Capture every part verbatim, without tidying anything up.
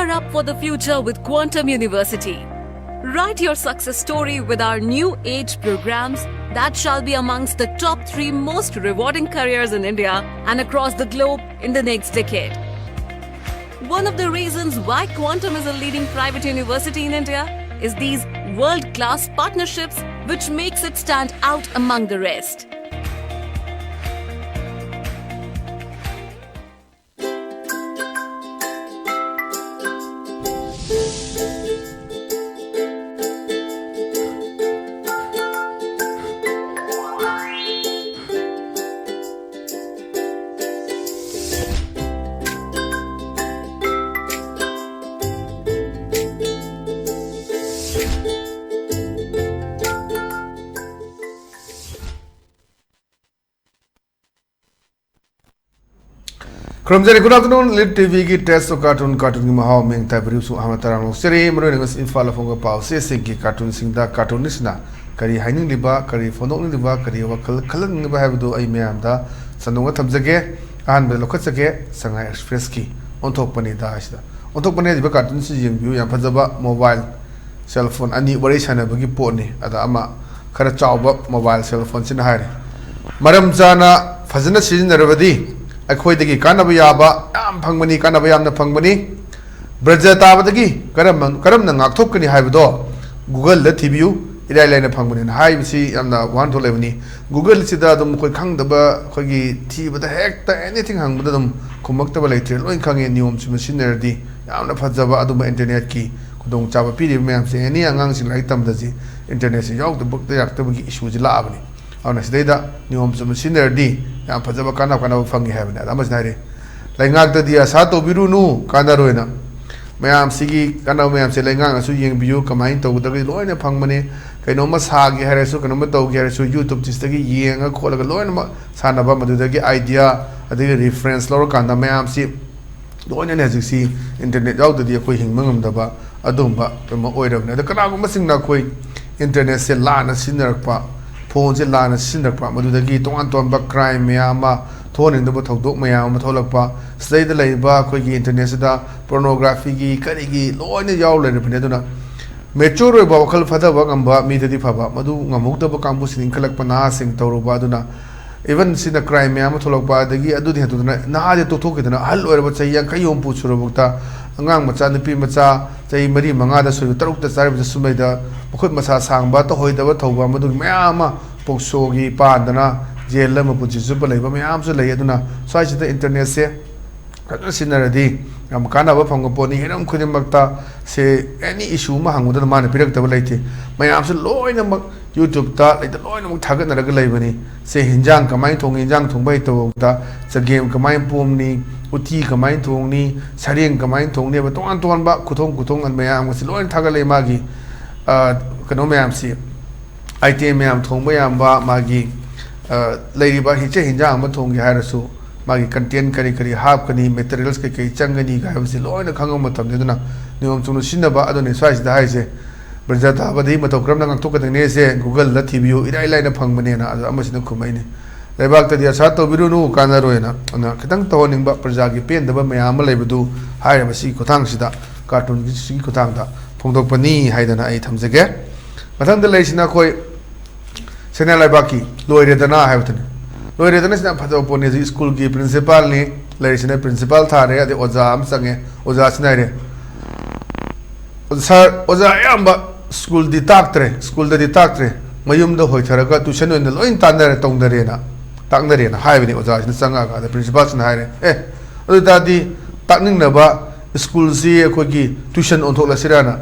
Up for the future with Quantum University. Write your success story with our new age programs that shall be amongst the top three most rewarding careers in India and across the globe in the next decade. One of the reasons why Quantum is a leading private university in India is these world class partnerships, which makes it stand out among the rest. ꯈꯨꯔꯨꯝꯖꯔꯤ꯫ Good afternoon, Elite ꯇꯤꯚꯤꯒꯤ Taste of Cartoon, ꯀꯥꯔꯇꯨꯟꯒꯤ ꯃꯍꯥꯎ, ꯃꯤꯡ ꯇꯥꯏꯕꯔꯤꯕꯁꯨ ꯑꯍꯥꯟꯕ ꯇꯔꯥꯝꯅ ꯑꯣꯛꯆꯔꯤ꯫ ꯃꯔꯨꯑꯣꯏꯅ ꯉꯁꯤ ꯏꯝꯐꯥꯜ ꯑꯐꯣꯡꯕ ꯄꯥꯎꯆꯦꯁꯤꯡꯒꯤ ꯀꯥꯔꯇꯨꯟꯁꯤꯡꯗ ꯀꯥꯔꯇꯨꯟꯅꯤꯁꯤꯅ ꯀꯔꯤ ꯍꯥꯏꯅꯤꯡꯂꯤꯕ, ꯀꯔꯤ ꯐꯣꯡꯗꯣꯛꯅꯤꯡꯂꯤꯕ, ꯀꯔꯤ ꯋꯥꯈꯜ ꯈꯜꯍꯟꯅꯤꯡꯂꯤꯕ ꯍꯥꯏꯕꯗꯨ ꯑꯩ ꯃꯌꯥꯝꯗ ꯁꯟꯗꯣꯛꯅ ꯊꯝꯖꯒꯦ꯫ ꯑꯍꯥꯟꯕꯗ ꯂꯧꯈꯠꯆꯒꯦ, ꯁꯉꯥꯏ ꯑꯦꯛꯁꯄ꯭ꯔꯦꯁꯀꯤ ꯑꯣꯟꯊꯣꯛꯄꯅꯤꯗ ꯍꯥꯏꯁꯤꯗ꯫ ꯑꯣꯟꯊꯣꯛꯄꯅꯤ ꯍꯥꯏꯔꯤꯕ ꯀꯥꯔꯇꯨꯟꯁꯤ ꯌꯦꯡꯕꯤꯌꯨ, ꯌꯥꯝ ꯐꯖꯕ ꯃꯣꯕꯥꯏꯜ ꯁꯦꯜ ꯐꯣꯟ ꯑꯅꯤ ꯋꯥꯔꯤ ꯁꯥꯟꯅꯕꯒꯤ ꯄꯣꯠꯅꯤ꯫ ꯑꯗ ꯑꯃ ꯈꯔ ꯆꯥꯎꯕ ꯃꯣꯕꯥꯏꯜ ꯁꯦꯜ ꯐꯣꯟꯁꯤꯅ ꯍꯥꯏꯔꯦ, ꯃꯔꯝ ꯆꯥꯅ ꯐꯖꯅ ꯁꯤꯖꯤꯟꯅꯔꯕꯗꯤ ꯑꯩꯈꯣꯏꯗꯒꯤ ꯀꯥꯟꯅꯕ ꯌꯥꯕ ꯌꯥꯝ ꯐꯪꯕꯅꯤ, ꯀꯥꯟꯅꯕ ꯌꯥꯝꯅ ꯐꯪꯕꯅꯤ꯫ ꯕ꯭ꯔꯖ ꯇꯥꯕꯗꯒꯤ ꯀꯔꯝꯕ, ꯀꯔꯝꯅ ꯉꯥꯛꯊꯣꯛꯀꯅꯤ ꯍꯥꯏꯕꯗꯣ Google-ꯗ ꯊꯤꯕꯤꯌꯨ, ꯏꯔꯥꯏ ꯂꯥꯏꯅ ꯐꯪꯕꯅꯤꯅ ꯍꯥꯏꯕꯁꯤ ꯌꯥꯝꯅ ꯋꯥꯍꯟꯊꯣꯛ ꯂꯩꯕꯅꯤ꯫ Google-ꯁꯤꯗ ꯑꯗꯨꯝ ꯑꯩꯈꯣꯏ ꯈꯪꯗꯕ, ꯑꯩꯈꯣꯏꯒꯤ ꯊꯤꯕꯗ ꯍꯦꯛꯇ anything ꯍꯪꯕꯗ ꯑꯗꯨꯝ ꯈꯨꯝꯃꯛꯇꯕ ꯂꯩꯇ꯭ꯔꯦ, ꯂꯣꯏ ꯈꯪꯉꯦ꯫ ꯅꯤꯌꯣꯝ ꯆꯨꯝꯅ ꯁꯤꯖꯤꯟꯅꯔꯗꯤ ꯌꯥꯝꯅ ꯐꯖꯕ ꯑꯗꯨꯝꯕ internet-ꯀꯤ ꯈꯨꯗꯣꯡꯆꯥꯕ ꯄꯤꯔꯤꯕ ꯃꯌꯥꯝꯁꯦ꯫ Any ꯑꯉꯥꯡꯁꯤꯡ ꯂꯥꯏꯔꯤꯛ ꯇꯝꯕꯗ ꯁꯤ internet-ꯁꯤ ꯌꯥꯎꯗꯕ ꯌꯥꯔꯛꯇꯕꯒꯤ issue-ꯁꯤ ꯂꯥꯛꯑꯕꯅꯤ꯫ ꯑꯗꯨꯅ ꯁꯤꯗꯩꯗ ꯅꯤꯌꯣꯝ ꯆꯨꯝꯅ ꯁꯤꯖꯤꯟꯅꯔꯗꯤ ꯌꯥꯝ ꯐꯖꯕ ꯀꯥꯟꯅꯕ, ꯀꯥꯟꯅꯕ ꯐꯪꯉꯤ ꯍꯥꯏꯕꯅꯤ꯫ ꯑꯗ ꯑꯃꯁꯤꯅ ꯍꯥꯏꯔꯤ, "ꯂꯩꯉꯥꯛꯇꯗꯤ ꯑꯁꯥ ꯇꯧꯕꯤꯔꯨꯅꯨ, ꯀꯥꯟꯅꯔꯣꯏꯅ꯫ ꯃꯌꯥꯝꯁꯤꯒꯤ ꯀꯥꯟꯅꯕ ꯃꯌꯥꯝꯁꯦ ꯂꯩꯉꯥꯛꯅꯁꯨ ꯌꯦꯡꯕꯤꯌꯨ, ꯀꯃꯥꯏꯅ ꯇꯧꯒꯗꯒꯦ ꯂꯣꯏꯅ ꯐꯪꯕꯅꯤ꯫ ꯀꯩꯅꯣꯝꯃ ꯁꯥꯒꯦ ꯍꯥꯏꯔꯁꯨ, ꯀꯩꯅꯣꯝꯃ ꯇꯧꯒꯦ ꯍꯥꯏꯔꯁꯨ, YouTube-ꯁꯤꯗꯒꯤ ꯌꯦꯡꯉ ꯈꯣꯠꯂꯒ ꯂꯣꯏꯅꯃꯛ ꯁꯥꯟꯅꯕ, ꯃꯗꯨꯗꯒꯤ idea, ꯑꯗꯒꯤ reference ꯂꯧꯔꯀꯥꯟꯗ ꯃꯌꯥꯝꯁꯤ ꯂꯣꯏꯅꯅ ꯍꯧꯖꯤꯛꯁꯤ internet ꯌꯥꯎꯗ꯭ꯔꯗꯤ ꯑꯩꯈꯣꯏ ꯍꯤꯡꯕ ꯉꯝꯗꯕ ꯑꯗꯨꯒꯨꯝꯕ ꯑꯃ ꯑꯣꯏꯔꯕꯅꯤ꯫ ꯑꯗꯣ ꯀꯅꯥꯒꯨꯝꯕꯁꯤꯡꯅ ꯑꯩꯈꯣꯏ internet-ꯁꯦ ꯂꯥꯟꯅ ꯁꯤꯖꯤꯟꯅꯔꯛꯄ, phone-ꯁꯦ ꯂꯥꯟꯅ ꯁꯤꯖꯤꯟꯅꯔꯛꯄ, ꯃꯗꯨꯗꯒꯤ ꯇꯣꯉꯥꯟ ꯇꯣꯉꯥꯟꯕ crime ꯃꯌꯥꯝ ꯑꯃ, ꯊꯣꯛꯍꯟꯅꯤꯡꯗꯕ ꯊꯧꯗꯣꯛ ꯃꯌꯥꯝ ꯑꯃ ꯊꯣꯛꯂꯛꯄ, ꯁꯤꯗꯩꯗ ꯂꯩꯔꯤꯕ ꯑꯩꯈꯣꯏꯒꯤ ꯏꯟꯇꯔꯅꯦꯠꯁꯤꯗ ꯄꯣꯔꯅꯣꯒ꯭ꯔꯥꯐꯤꯒꯤ ꯀꯔꯤꯒꯤ ꯂꯣꯏꯅ ꯌꯥꯎ ꯂꯩꯔꯕꯅꯤ꯫ ꯑꯗꯨꯅ ꯃꯦꯆꯣꯔ ꯑꯣꯏꯕ, ꯋꯥꯈꯜ ꯐꯊꯕ ꯉꯝꯕ ꯃꯤꯗꯗꯤ ꯐꯕ, ꯃꯗꯨ ꯉꯝꯍꯧꯗꯕ ꯀꯥꯡꯕꯨꯁꯤꯡ, ꯏꯟꯈꯠꯂꯛꯄ ꯅꯍꯥꯁꯤꯡ ꯇꯧꯔꯨꯕ꯫ ꯑꯗꯨꯅ ꯏꯚꯟ ꯁꯤꯅ ꯀ꯭ꯔꯥꯏꯝ ꯃꯌꯥꯝ ꯑꯃ ꯊꯣꯛꯂꯛꯄ, ꯑꯗꯒꯤ ꯑꯗꯨꯗꯤ ꯍꯦꯟꯗꯣꯛꯇꯅ ꯅꯍꯥꯁꯦ ꯇꯣꯛꯊꯣꯛꯈꯤꯗꯅ ꯑꯍꯜ ꯑꯣꯏꯔꯕ ꯆꯍꯤ ꯌꯥꯡꯈꯩ ꯍꯨꯝꯐꯨ ꯁꯨꯔꯕꯐꯥꯎꯗ ꯑꯉꯥꯡ ꯃꯆꯥ, ꯅꯨꯄꯤ ꯃꯆꯥ ꯆꯍꯤ ꯃꯔꯤ ꯃꯉꯥꯗ ꯁꯨꯔꯤꯕ, ꯇꯔꯨꯛꯇ ꯆꯥꯔꯤꯕꯗ ꯁꯨꯝꯕꯩꯗ ꯃꯈꯨꯠ ꯃꯁꯥ ꯁꯥꯡꯕ, ꯇꯧꯍꯣꯏꯗꯕ ꯊꯧꯕ, ꯃꯗꯨꯒꯤ ꯃꯌꯥꯝ ꯑꯃ ꯄꯣꯛꯁꯣꯒꯤ ꯄꯥꯟꯗꯅ ꯖꯦꯜꯗ ꯃꯄꯨꯟꯁꯤ ꯆꯨꯞꯄ ꯂꯩꯕ ꯃꯌꯥꯝꯁꯨ ꯂꯩ꯫ ꯑꯗꯨꯅ ꯁ꯭ꯋꯥꯏꯁꯤꯗ ꯏꯟꯇꯔꯅꯦꯠꯁꯦ ꯐꯖꯅ ꯁꯤꯖꯤꯟꯅꯔꯗꯤ ꯌꯥꯝ ꯀꯥꯟꯅꯕ ꯐꯪꯕ ꯄꯣꯠꯅꯤ꯫ ꯍꯤꯔꯝ ꯈꯨꯗꯤꯡꯃꯛꯇ ꯁꯦ ꯑꯦꯅꯤ ꯏꯁꯨ ꯑꯃ ꯍꯪꯕꯗ ꯃꯥꯅ ꯄꯤꯔꯛꯇꯕ ꯂꯩꯇꯦ꯫ ꯃꯌꯥꯝꯁꯨ ꯂꯣꯏꯅꯃꯛ YouTubeꯇ ꯂꯩꯇ ꯂꯣꯏꯅꯃꯛ ꯊꯥꯒꯠꯅꯔꯒ ꯂꯩꯕꯅꯤ꯫ ꯁꯦ ꯍꯤꯟꯖꯥꯡ ꯀꯃꯥꯏꯅ ꯊꯣꯡꯉꯤ, ꯍꯤꯟꯖꯥꯡ ꯊꯣꯡꯕ ꯍꯩꯇꯕꯐꯥꯎꯗ ꯆꯒꯦꯝ ꯀꯃꯥꯏꯅ ꯄꯣꯝꯅꯤ, ꯎꯇꯤ ꯀꯃꯥꯏꯅ ꯊꯣꯡꯅꯤ, ꯁꯔꯦꯡ ꯀꯃꯥꯏꯅ ꯊꯣꯡꯅꯤ ꯍꯥꯏꯕ ꯇꯣꯉꯥꯟ ꯇꯣꯉꯥꯟꯕ ꯈꯨꯊꯣꯡ ꯈꯨꯊꯣꯡ ꯃꯌꯥꯝ ꯑꯁꯤ ꯂꯣꯏꯅ ꯊꯥꯒꯠꯂꯛꯏ꯫ ꯃꯥꯒꯤ ꯑ, ꯀꯩꯅꯣ ꯃꯌꯥꯝꯁꯤ, ꯑꯥꯏꯇꯦꯝ ꯃꯌꯥꯝ ꯊꯣꯡꯕ ꯌꯥꯝꯕ, ꯃꯥꯒꯤ ꯑ, ꯂꯩꯔꯤꯕ ꯍꯤꯟꯆꯥꯛ ꯍꯤꯟꯖꯥꯡ ꯑꯃ ꯊꯣꯡꯒꯦ ꯍꯥꯏꯔꯁꯨ ꯃꯥꯒꯤ ꯀꯟꯇꯦꯟ ꯀꯔꯤ ꯀꯔꯤ ꯍꯥꯞꯀꯅꯤ, ꯃꯦꯇꯔꯤꯌꯦꯜꯁ ꯀꯩ ꯀꯩ ꯆꯪꯒꯅꯤ ꯍꯥꯏꯕꯁꯤ ꯂꯣꯏꯅ ꯈꯪꯕ ꯃꯇꯝꯅꯤ꯫ ꯑꯗꯨꯅ ꯅꯤꯌꯣꯝ ꯆꯨꯝꯅ ꯁꯤꯖꯤꯟꯅꯕ ꯑꯗꯨꯅꯤ ꯁ꯭ꯋꯥꯏꯁꯤꯗ ꯍꯥꯏꯔꯤꯁꯦ꯫ ꯄ꯭ꯔꯖꯥ ꯇꯥꯕꯗꯤ ꯃꯇꯧ ꯀꯔꯝꯅ ꯉꯥꯛꯊꯣꯛꯀꯗꯒꯦꯁꯦ Googleꯗ ꯊꯤꯕꯤꯌꯨ, ꯏꯔꯥꯏ ꯂꯥꯏꯅ ꯐꯪꯕꯅꯦꯅ꯫ ꯑꯗꯣ ꯑꯃꯁꯤꯅ ꯈꯨꯝꯃꯛꯏꯅꯤ, "ꯂꯩꯕꯥꯛꯇꯗꯤ ꯑꯁꯥ ꯇꯧꯕꯤꯔꯨꯅꯨ, ꯀꯥꯟꯅꯔꯣꯏꯅ"꯫ ꯑꯗꯨꯅ ꯈꯤꯇꯪ ꯇꯧꯍꯟꯅꯤꯡꯕ ꯄ꯭ꯔꯖꯥꯒꯤ ꯄꯦꯟꯗꯕ ꯃꯌꯥꯝ ꯑꯃ ꯂꯩꯕꯗꯨ ꯍꯥꯏꯔꯤꯕ ꯁꯤꯒꯤ ꯈꯨꯊꯥꯡꯁꯤꯗ, ꯀꯥꯔꯇꯨꯟꯒꯤ ꯁꯤꯒꯤ ꯈꯨꯊꯥꯡꯗ ꯐꯣꯡꯗꯣꯛꯄꯅꯤ ꯍꯥꯏꯗꯅ ꯑꯩ ꯊꯝꯖꯒꯦ꯫ ꯃꯊꯪꯗ ꯂꯩꯔꯤꯁꯤꯅ ꯑꯩꯈꯣꯏ ꯁꯦꯅꯤꯌꯔ ꯂꯩꯕꯥꯛꯀꯤ "ꯂꯣꯏꯔꯦꯗꯅ" ꯍꯥꯏꯕꯗꯨꯅꯤ꯫ "ꯂꯣꯏꯔꯦꯗꯅ" ꯁꯤꯅ ꯌꯥꯝ ꯐꯖꯕ ꯄꯣꯠꯅꯤ꯫ ꯍꯧꯖꯤꯛ ꯁ꯭ꯀꯨꯜꯒꯤ ꯄ꯭ꯔꯤꯟꯁꯤꯄꯥꯜꯅꯤ, ꯂꯩꯔꯤꯁꯤꯅ ꯄ꯭ꯔꯤꯟꯁꯤꯄꯥꯜ ꯊꯥꯔꯦ, ꯑꯗꯩ ꯑꯣꯖꯥ ꯑꯃ ꯆꯪꯉꯦ꯫ ꯑꯣꯖꯥꯁꯤꯅ ꯍꯥꯏꯔꯦ, "ꯁꯥꯔ, ꯑꯣꯖꯥ ꯑꯌꯥꯝꯕ ꯁ꯭ꯀꯨꯜꯗꯤ ꯇꯥꯛꯇ꯭ꯔꯦ, ꯁ꯭ꯀꯨꯜꯗꯗꯤ ꯇꯥꯛꯇ꯭ꯔꯦ, ꯃꯌꯨꯝꯗ ꯍꯣꯏꯊꯔꯒ ꯇ꯭ꯌꯨꯁꯟ ꯑꯣꯏꯅ ꯂꯣꯏ ꯇꯥꯟꯅꯔꯦ, ꯇꯧꯅꯔꯦꯅ, ꯇꯥꯛꯅꯔꯦꯅ" ꯍꯥꯏꯕꯅꯤ ꯑꯣꯖꯥꯁꯤꯅ ꯆꯪꯉꯛꯑꯒ꯫ ꯑꯗ ꯄ꯭ꯔꯤꯟꯁꯤꯄꯥꯜꯁꯤꯅ ꯍꯥꯏꯔꯦ, "ꯑꯦ, ꯑꯗꯨ ꯑꯣꯏ ꯇꯥꯔꯗꯤ ꯇꯥꯛꯅꯤꯡꯅꯕ ꯁ꯭ꯀꯨꯜꯁꯤ ꯑꯩꯈꯣꯏꯒꯤ ꯇ꯭ꯌꯨꯁꯟ ꯑꯣꯟꯊꯣꯛꯂꯁꯤꯔꯥꯅ"꯫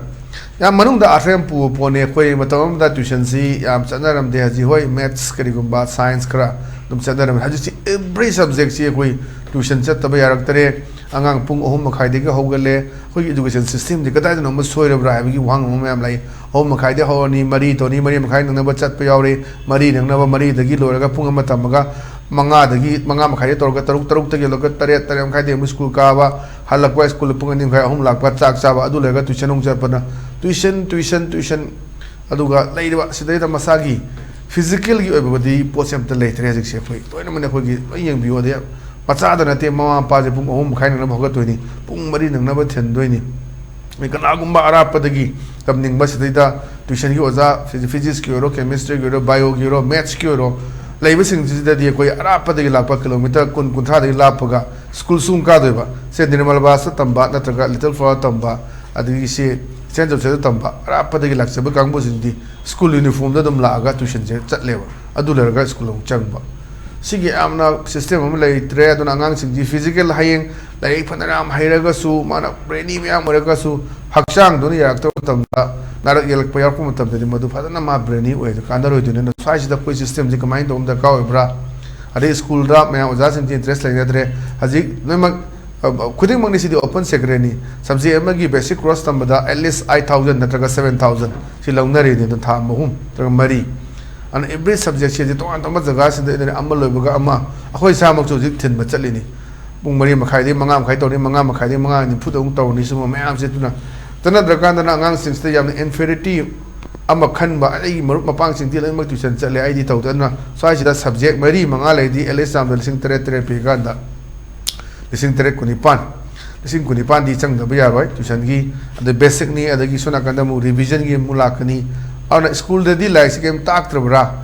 ꯌꯥꯝ ꯃꯅꯨꯡꯗ ꯑꯥꯔꯊ ꯌꯥꯝ ꯄꯨꯕ ꯄꯣꯠꯅꯤ꯫ ꯑꯩꯈꯣꯏ ꯃꯇꯝ ꯑꯃꯗ ꯇ꯭ꯌꯨꯁꯟꯁꯤ ꯌꯥꯝ ꯆꯠꯅꯔꯝꯗꯦ꯫ ꯍꯧꯖꯤꯛ ꯍꯣꯏ, ꯃꯦꯠꯁ ꯀꯔꯤꯒꯨꯝꯕ, ꯁꯥꯏꯟꯁ ꯈꯔ ꯑꯗꯨꯝ ꯆꯠꯅꯔꯝꯃꯦ꯫ ꯍꯧꯖꯤꯛꯁꯤ ꯑꯦꯚ꯭ꯔꯤ ꯁꯕꯖꯦꯛꯁꯤ ꯑꯩꯈꯣꯏ ꯇ꯭ꯌꯨꯁꯟ ꯆꯠꯇꯕ ꯌꯥꯔꯛꯇꯔꯦ꯫ ꯑꯉꯥꯡ ꯄꯨꯡ ꯑꯍꯨꯝ ꯃꯈꯥꯏꯗꯒꯤ ꯍꯧꯒꯠꯂꯦ꯫ ꯑꯩꯈꯣꯏꯒꯤ ꯏꯗꯨꯀꯦꯁꯟ ꯁꯤꯁꯇꯦꯝꯁꯤ ꯀꯗꯥꯏꯗꯅꯣ ꯑꯃ ꯁꯣꯏꯔꯕ꯭ꯔꯥ ꯍꯥꯏꯕꯒꯤ ꯋꯥꯍꯪ ꯑꯃ ꯃꯌꯥꯝ ꯂꯥꯛꯏ꯫ ꯑꯍꯨꯝ ꯃꯈꯥꯏꯗꯒꯤ ꯍꯧꯔꯅꯤ, ꯃꯔꯤ ꯇꯧꯔꯅꯤ, ꯃꯔꯤ ꯃꯈꯥꯏ ꯅꯪꯅꯕ ꯆꯠꯄ ꯌꯥꯎꯔꯤ, ꯃꯔꯤ ꯅꯪꯅꯕ, ꯃꯔꯤꯗꯒꯤ ꯂꯣꯏꯔꯒ ꯄꯨꯡ ꯑꯃ ꯇꯝꯃꯒ ꯃꯉꯥꯗꯒꯤ, ꯃꯉꯥ ꯃꯈꯥꯏꯗꯒꯤ ꯇꯧꯔꯒ ꯇꯔꯨꯛ, ꯇꯔꯨꯛꯇꯒꯤ ꯍꯧꯔꯒ ꯇꯔꯦꯠ, ꯇꯔꯦꯠ ꯃꯈꯥꯏꯗꯒꯤ ꯑꯃꯨꯛ ꯁ꯭ꯀꯨꯜ ꯀꯥꯕ, ꯍꯜꯂꯛꯄ ꯁ꯭ꯀꯨꯜꯗ ꯄꯨꯡ ꯑꯅꯤ ꯃꯈꯥꯏ, ꯑꯍꯨꯝ ꯂꯥꯛꯄ, ꯆꯥꯛ ꯆꯥꯕ, ꯑꯗꯨ ꯂꯣꯏꯔꯒ ꯇ꯭ꯌꯨꯁꯟ ꯑꯃꯨꯛ ꯆꯠꯄꯅ ꯇ꯭ꯌꯨꯁꯟ, ꯇ꯭ꯌꯨꯁꯟ, ꯇ꯭ꯌꯨꯁꯟ꯫ ꯑꯗꯨꯒ ꯂꯩꯔꯤꯕ ꯁꯤꯗꯩꯗ ꯃꯁꯥꯒꯤ ꯐꯤꯖꯤꯀꯦꯜꯒꯤ ꯑꯣꯏꯕꯗꯤ ꯄꯣꯠꯁꯦ ꯑꯝꯇ ꯂꯩꯇ꯭ꯔꯦ ꯍꯧꯖꯤꯛꯁꯦ꯫ ꯑꯩꯈꯣꯏ ꯂꯣꯏꯅꯃꯛꯅꯦ, ꯑꯩꯈꯣꯏꯒꯤ ꯂꯣꯏ ꯌꯦꯡꯕꯤꯌꯨ꯫ ꯑꯗꯩ ꯃꯆꯥꯗ ꯅꯠꯇꯦ, ꯃꯃꯥ ꯃꯄꯥꯁꯦ ꯄꯨꯡ ꯑꯍꯨꯝ ꯃꯈꯥꯏ ꯅꯪꯅꯕ ꯍꯧꯒꯠꯇꯣꯏꯅꯤ, ꯄꯨꯡ ꯃꯔꯤ ꯅꯪꯅꯕ ꯊꯤꯟꯗꯣꯏꯅꯤ꯫ ꯑꯩ ꯀꯅꯥꯒꯨꯝꯕ ꯑꯔꯥꯞꯄꯗꯒꯤ ꯇꯝꯅꯤꯡꯕ ꯁꯤꯗꯩꯗ ꯇ꯭ꯌꯨꯁꯟꯒꯤ ꯑꯣꯖꯥ, ꯐꯤꯖꯤ-, ꯐꯤꯖꯤꯛꯁꯀꯤ ꯑꯣꯏꯔꯣ, ꯀꯦꯃꯤꯁꯇ꯭ꯔꯤꯒꯤ ꯑꯣꯏꯔꯣ, ꯕꯥꯏꯑꯣꯒꯤ ꯑꯣꯏꯔꯣ, ꯃꯦꯠꯁꯀꯤ ꯑꯣꯏꯔꯣ, ꯂꯩꯕꯁꯤꯡꯁꯤꯗꯗꯤ ꯑꯩꯈꯣꯏ ꯑꯔꯥꯞꯄꯗꯒꯤ ꯂꯥꯛꯄ ꯀꯤꯂꯣꯃꯤꯇꯔ ꯀꯨꯟ ꯀꯨꯟꯊ꯭ꯔꯥꯗꯒꯤ ꯂꯥꯞꯄꯒ ꯁ꯭ꯀꯨꯜ ꯁꯨꯝ ꯀꯥꯗꯣꯏꯕ꯫ ꯁꯦ ꯅꯤꯔꯃꯜ ꯕꯥꯁꯇ ꯇꯝꯕ ꯅꯠꯇ꯭ꯔꯒ ꯂꯤꯇꯜ ꯐ꯭ꯂꯥꯋꯔ ꯇꯝꯕ, ꯑꯗꯒꯤ ꯁꯤ ꯁꯦꯟ ꯖꯣꯁꯦꯐꯇ ꯇꯝꯕ ꯑꯔꯥꯞꯄꯗꯒꯤ ꯂꯥꯛꯆꯕ ꯀꯥꯡꯕꯨꯁꯤꯡꯗꯤ ꯁ꯭ꯀꯨꯜ ꯌꯨꯅꯤꯐꯣꯔꯝꯗ ꯑꯗꯨꯝ ꯂꯥꯛꯑꯒ ꯇ꯭ꯌꯨꯁꯟꯁꯦ ꯆꯠꯂꯦꯕ꯫ ꯑꯗꯨ ꯂꯣꯏꯔꯒ ꯁ꯭ꯀꯨꯜ ꯑꯃꯨꯛ ꯆꯪꯕ꯫ ꯁꯤꯒꯤ ꯌꯥꯝꯅ ꯁꯤꯁꯇꯦꯝ ꯑꯃ ꯂꯩꯇ꯭ꯔꯦ꯫ ꯑꯗꯨꯅ ꯑꯉꯥꯡꯁꯤꯡꯁꯤ ꯐꯤꯖꯤꯀꯦꯜ, ꯍꯌꯦꯡ ꯂꯥꯏꯔꯤꯛ ꯐꯅ ꯌꯥꯝ ꯍꯩꯔꯒꯁꯨ, ꯃꯥꯅ ꯕ꯭ꯔꯦꯅꯤ ꯃꯌꯥꯝ ꯑꯣꯏꯔꯒꯁꯨ, ꯍꯛꯆꯥꯡꯗꯨꯅ ꯌꯥꯔꯛꯇꯕ ꯃꯇꯝꯗ, ꯅꯥꯔꯛ ꯌꯦꯛꯂꯛꯄ ꯌꯥꯎꯔꯛꯄ ꯃꯇꯝꯗꯗꯤ ꯃꯗꯨ ꯐꯖꯅ ꯃꯥ ꯕ꯭ꯔꯦꯅꯤ ꯑꯣꯏ, ꯀꯥꯟꯅꯔꯣꯏꯗꯣꯏꯅꯤ꯫ ꯑꯗꯨꯅ ꯁ꯭ꯋꯥꯏꯁꯤꯗ ꯑꯩꯈꯣꯏ ꯁꯤꯁꯇꯦꯝꯁꯤ ꯀꯃꯥꯏꯅ ꯇꯧꯕ ꯑꯃ ꯗꯔꯀꯥꯔ ꯑꯣꯏꯕ꯭ꯔꯥ? ꯑꯗꯩ ꯁ꯭ꯀꯨꯜꯗ ꯃꯌꯥꯝ ꯑꯣꯖꯥꯁꯤꯡꯁꯤ ꯏꯟꯇꯔꯦꯁ ꯂꯩꯅꯗ꯭ꯔꯦ꯫ ꯍꯧꯖꯤꯛ ꯂꯣꯏꯅꯃꯛ, ꯑ, ꯈꯨꯗꯤꯡꯃꯛꯅꯤ ꯁꯤꯗꯤ ꯑꯣꯄꯟ ꯁꯦꯀ꯭ꯔꯦꯠꯅꯤ꯫ ꯁꯕꯖꯦꯛ ꯑꯃꯒꯤ ꯕꯦꯁꯤꯛ ꯀꯣꯔꯁ ꯇꯝꯕꯗ at least eight thousand ꯅꯠꯇ꯭ꯔꯒ seven thousand ꯁꯤ ꯂꯧꯅꯔꯤꯅꯤ꯫ ꯑꯗꯨ ꯊꯥ ꯑꯍꯨꯝ ꯅꯠꯇ꯭ꯔꯒ ꯃꯔꯤ꯫ ꯑꯗꯨꯅ every subject ꯁꯤꯗꯤ ꯇꯣꯉꯥꯟ ꯇꯣꯉꯥꯟꯕ ꯖꯒꯥꯁꯤꯗ ꯑꯩꯅ ꯑꯃ ꯂꯣꯏꯕꯒ ꯑꯃ, ꯑꯩꯈꯣꯏ ꯏꯁꯥꯃꯛꯁꯨ ꯍꯧꯖꯤꯛ ꯊꯤꯟꯕ ꯆꯠꯂꯤꯅꯤ꯫ ꯄꯨꯡ ꯃꯔꯤ ꯃꯈꯥꯏꯗꯒꯤ ꯃꯉꯥ ꯃꯈꯥꯏ ꯇꯧꯔꯅꯤ, ꯃꯉꯥ ꯃꯈꯥꯏꯗꯒꯤ ꯃꯉꯥ ꯅꯤꯐꯨꯗ ꯑꯃꯨꯛ ꯇꯧꯔꯅꯤ꯫ ꯁꯤꯒꯨꯝꯕ ꯃꯌꯥꯝꯁꯦ ꯑꯗꯨꯅ ꯆꯠꯅꯗ꯭ꯔꯀꯥꯟꯗꯅ ꯑꯉꯥꯡꯁꯤꯡꯁꯤꯗ ꯌꯥꯝꯅ inferiority ꯑꯃ ꯈꯟꯕ, "ꯑꯩꯒꯤ ꯃꯔꯨꯞ ꯃꯄꯥꯡꯁꯤꯡꯗꯤ ꯂꯣꯏꯅꯃꯛ ꯇ꯭ꯌꯨꯁꯟ ꯆꯠꯂꯦ, ꯑꯩꯗꯤ ꯇꯧꯗꯦ"꯫ ꯑꯗꯨꯅ ꯁ꯭ꯋꯥꯏꯁꯤꯗ ꯁꯕꯖꯦꯛ ꯃꯔꯤ ꯃꯉꯥ ꯂꯩꯔꯗꯤ at least ꯌꯥꯝꯗ ꯂꯤꯁꯤꯡ ꯇꯔꯦꯠ, ꯇꯔꯦꯠ ꯄꯤꯔꯀꯥꯟꯗ ꯂꯤꯁꯤꯡ ꯇꯔꯦꯠ ꯀꯨꯟꯅꯤꯄꯥꯟ, ꯂꯤꯁꯤꯡ ꯀꯨꯟꯅꯤꯄꯥꯟꯗꯤ ꯆꯪꯗꯕ ꯌꯥꯔꯣꯏ ꯇ꯭ꯌꯨꯁꯟꯒꯤ꯫ ꯑꯗꯩ ꯕꯦꯁꯤꯛꯅꯤ, ꯑꯗꯒꯤ ꯁꯣꯝ ꯅꯥꯀꯟꯗ ꯑꯃꯨꯛ ꯔꯤꯚꯤꯖꯟꯒꯤ ꯑꯃꯨꯛ ꯂꯥꯛꯀꯅꯤ꯫ ꯑꯗꯨꯅ ꯁ꯭ꯀꯨꯜꯗꯗꯤ ꯂꯥꯏꯔꯤꯛꯁꯤ ꯀꯔꯤꯝ ꯇꯥꯛꯇ꯭ꯔꯕ꯭ꯔꯥ?